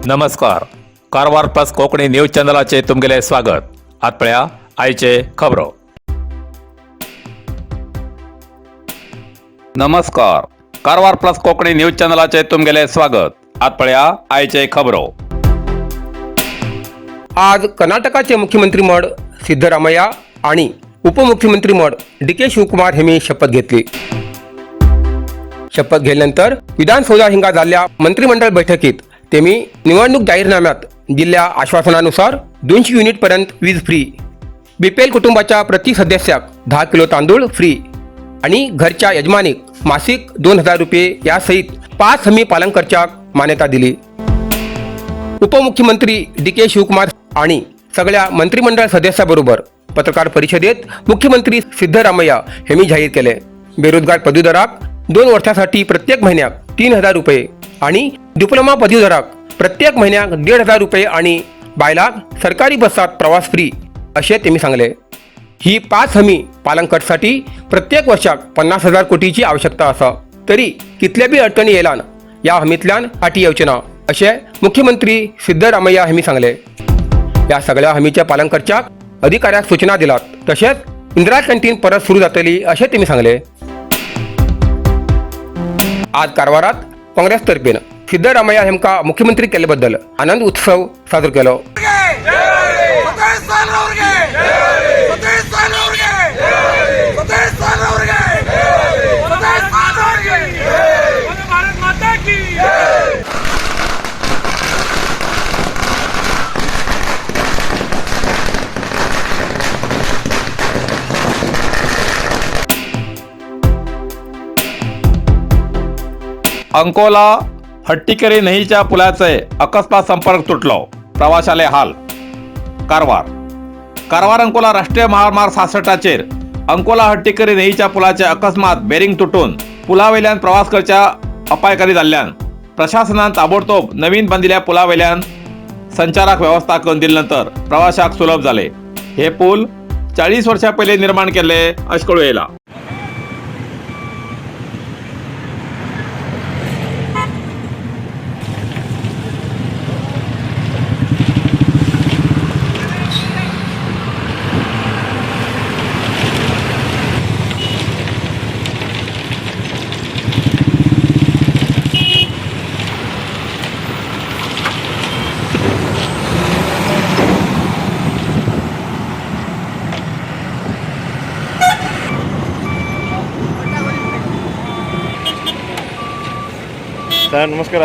नमस्कार, Karwar plus Konkani news चॅनलाचे तुमगेले स्वागत. आत पळया आयचे खबरो. नमस्कार, कारवार प्लस कोंकणी न्यूज चॅनलाचे तुमगेले स्वागत. आत पळया आयचे खबरो. आज कर्नाटकाचे मुख्यमंत्री म्हण सिद्धरामय्या आणि उपमुख्यमंत्री म्हण डी के शिवकुमार हेमी शपथ घेतली. शपथ घेतल्यानंतर विधानसौधा हिंगा जाल्ल्या मंत्रिमंडळ बैठकीत तेमी निवडणूक जाहीरनाम्यात दिल्ल्या आश्वासनानुसार 200 युनिटपर्यंत वीज फ्री, बीपीएल कुटुंबाच्या प्रति सदस्याक 10 किलो तांदूळ फ्री आणि घरच्या यजमानीक मासिक 2000 रुपये यासहित 5 हमी पालन करच्याक मान्यता दिली. उपमुख्यमंत्री डी के शिवकुमार आणि सगळ्या मंत्रिमंडळ सदस्याबरोबर पत्रकार परिषदेत मुख्यमंत्री सिद्धरामय्या यांनी जाहीर केले. बेरोजगार पदवीधराक 2 वर्षासाठी प्रत्येक महिन्याक 3000 रुपये आणि डिप्लोमा पदवीधराक प्रत्येक महिन्याक 1500 रुपये आणि बायलाक सरकारी बसात प्रवास फ्री असे त्यांनी सांगले. ही 5 हमी पालन करसाठी प्रत्येक वर्षाक 50,000 कोटीची आवश्यकता आसा, तरी कितल्या बी अडचणी येयलान या हमीतल्यान फाटी येवचे ना असे मुख्यमंत्री सिद्धरामय्या यांनी सांगले. या सगळ्या हमीचे पालन करच्याक अधिकाऱ्याक सूचना दिलात. तशेंच इंदिरा कॅन्टीन परत सुरू जातली अशें तेमी सांगले. आज कारवारात काँग्रेस तर्फेन सिद्धरामय्या हेमका मुख्यमंत्री केल्ले बद्दल आनंद उत्सव साजरो केलो. ಸತೀಶ್ ಸಾಲ್ರವ್ರಿಗೆ, ಸತೀಶ್ ಸಾಲ್ರವ್ರಿಗೆ, ಸತೀಶ್ ಸಾಲ್ರವ್ರಿಗೆ, ಸತೀಶ್ ಸಾಲ್ರವ್ರಿಗೆ. ಭಾರತ್ ಮಾತಾ ಕಿ. अंकोला हट्टीकेरी न्हंयच्या पुलाचे अकस्मात संपर्क तुटलो, प्रवाशाले हाल. कारवार. कारवार अंकोला राष्ट्रीय महामार्ग 66चाचेर अंकोला हट्टीकेरी न्हंयच्या पुलाचे अकस्मात बेरिंग तुटून पुलावेल्यान प्रवास करच्या अपायकारी जाल्ल्यान प्रशासनान ताबडतोब नवीन बांदिल्ल्या पुलावेल्यान संचाराक व्यवस्था करून दिले नंतर प्रवाशाक सुलभ जाले. हे पूल 40 वर्षां पयलीं निर्माण केल्ले अशें कळूं येयला. ಸರ್ ನಮಸ್ಕಾರ.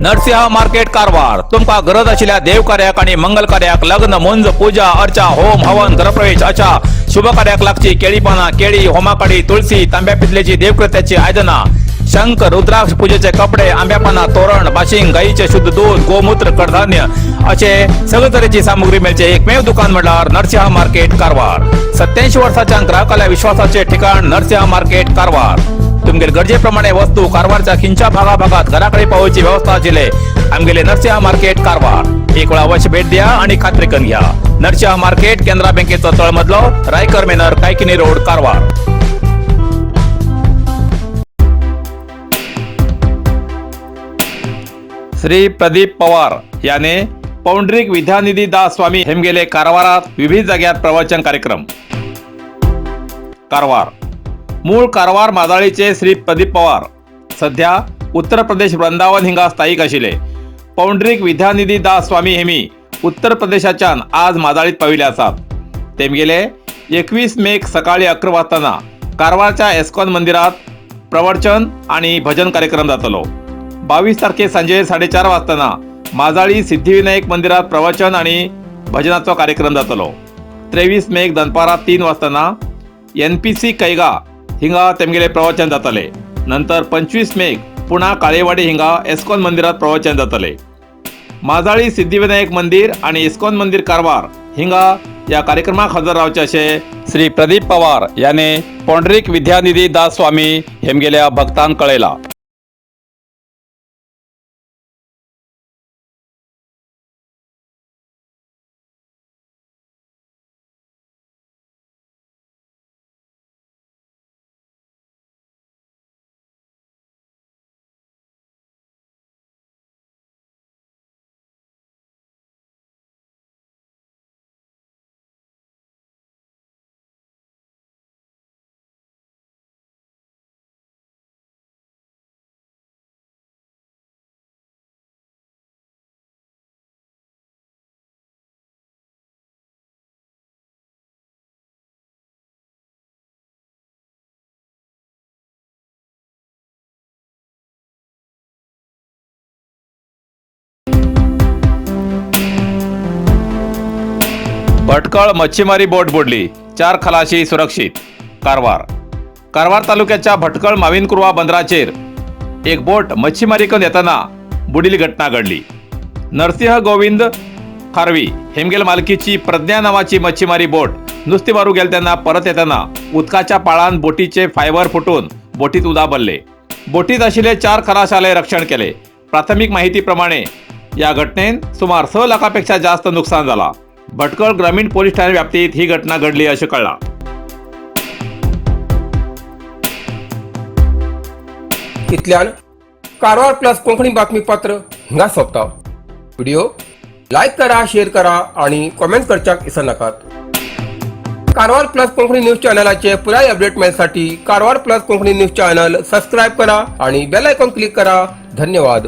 नरसिंह मार्केट कारवार. तुमका गरज आशिल्ल्या देवकार्याक आणि मंगल कार्याक, लग्न, मुंज, पूजा अर्चा, होम हवन, घरप्रवेश अशा शुभ कार्याक लागची केळी पानां, केळी, होमाकाडी, तुळसी, तांब्या पितलेची देवकृत्याची आयदनां, शंख, रुद्राक्ष, पूजेचे कपडे, आंब्या पानां, तोरण, बाशिंग, गाईचे शुद्ध दूध, गोमूत्र, कडधान्य असे सगळे तरेची सामुग्री मेळचे एकमेव दुकान म्हळ्यार नरसिंह मार्केट कारवार. 87 वर्साच्या ग्राहकाल्या विश्वासाचे ठिकाण नरसिंह मार्केट कारवार. तुमगेले गरजेप्रमाणे वस्तू कारवारच्या खिंच्या भागाभागात घराकडे पावोवची व्यवस्था आशिल्ले आमगेले नरसिंह मार्केट कारवार. एक वेळा अवश्य भेट द्या आणि खात्री करून घ्या. नरसिंह मार्केट, केनरा बँकेचो तळमजलो, रायकर मेनर, कायकिनी रोड, कारवार. श्री प्रदीप पवार याने पौंडरिक विद्यानिधी दास स्वामी हेमगेले कारवारात विविध जाग्यात प्रवचन कार्यक्रम. कारवार. मूळ कारवार माजाळीचे श्री प्रदीप पवार सध्या उत्तर प्रदेश वृंदावन हिंगा स्थायिक आशिल्ले. पौंड्रीक विद्यानिधी दास स्वामी हेमी उत्तर प्रदेशाच्यान आज माजाळीत पाविल्ले आसात. तेमगेले 21 मेक सकाळी 11 वाजताना कारवारच्या एस्कॉन मंदिरात प्रवचन आणि भजन कार्यक्रम जातलो. 22 तारखे सांजे 4:30 वाजताना माजाळी सिद्धिविनायक मंदिरात प्रवचन आणि भजनाचो कार्यक्रम जातलो. 23 मेक दनपारा 3 वाजताना एनपीसी कैगा हिंगा तेमगेले प्रवचन जातले. नंतर 25 मेक पुणा काळेवाडी हिंगा एस्कॉन मंदिरात प्रवचन जातले. माजाळी सिद्धिविनायक मंदिर आणि इस्कॉन मंदिर कारवार हिंगा या कार्यक्रमाक हजर रावचे असे श्री प्रदीप पवार याने पौंडरिक विद्यानिधी दास स्वामी हेमगेल्या भक्तांक कळयला. भटकळ मच्छीमारी बोट बुडली, 4 खलाशी सुरक्षित. कारवार. कारवार तालुक्याच्या भटकळ माविनकुर्वा बंदराचेर एक बोट मच्छीमारी करून येताना बुडील घटना घडली. नरसिंह गोविंद खारवी हेमगेल मालकीची प्रज्ञा नावाची मच्छीमारी बोट नुस्ती मारू गेलतना परत येताना उदकाच्या पाळान बोटीचे फायबर फुटून बोटीत उदा भरले. बोटीत आशिल्ले 4 खलाशाले रक्षण केले. प्राथमिक माहितीप्रमाणे या घटनेत सुमार 6 लाखापेक्षा जास्त नुकसान झाला. भटकळ ग्रामीण पोलीस ठाणे व्याप्तीत ही घटना घडली असे कळला. इतल्यान कारवार प्लस कोंकणी बातमीपत्र हिंगा सोंपता. व्हिडिओ लायक करा, शेअर करा आणि कॉमेंट करच्याक विसरनाकात. कारवार प्लस कोंकणी न्यूज चॅनलाचे पुराय update मेळसाठी Karwar plus Konkani news channel subscribe करा आणि बेल आयकॉन क्लिक करा. धन्यवाद.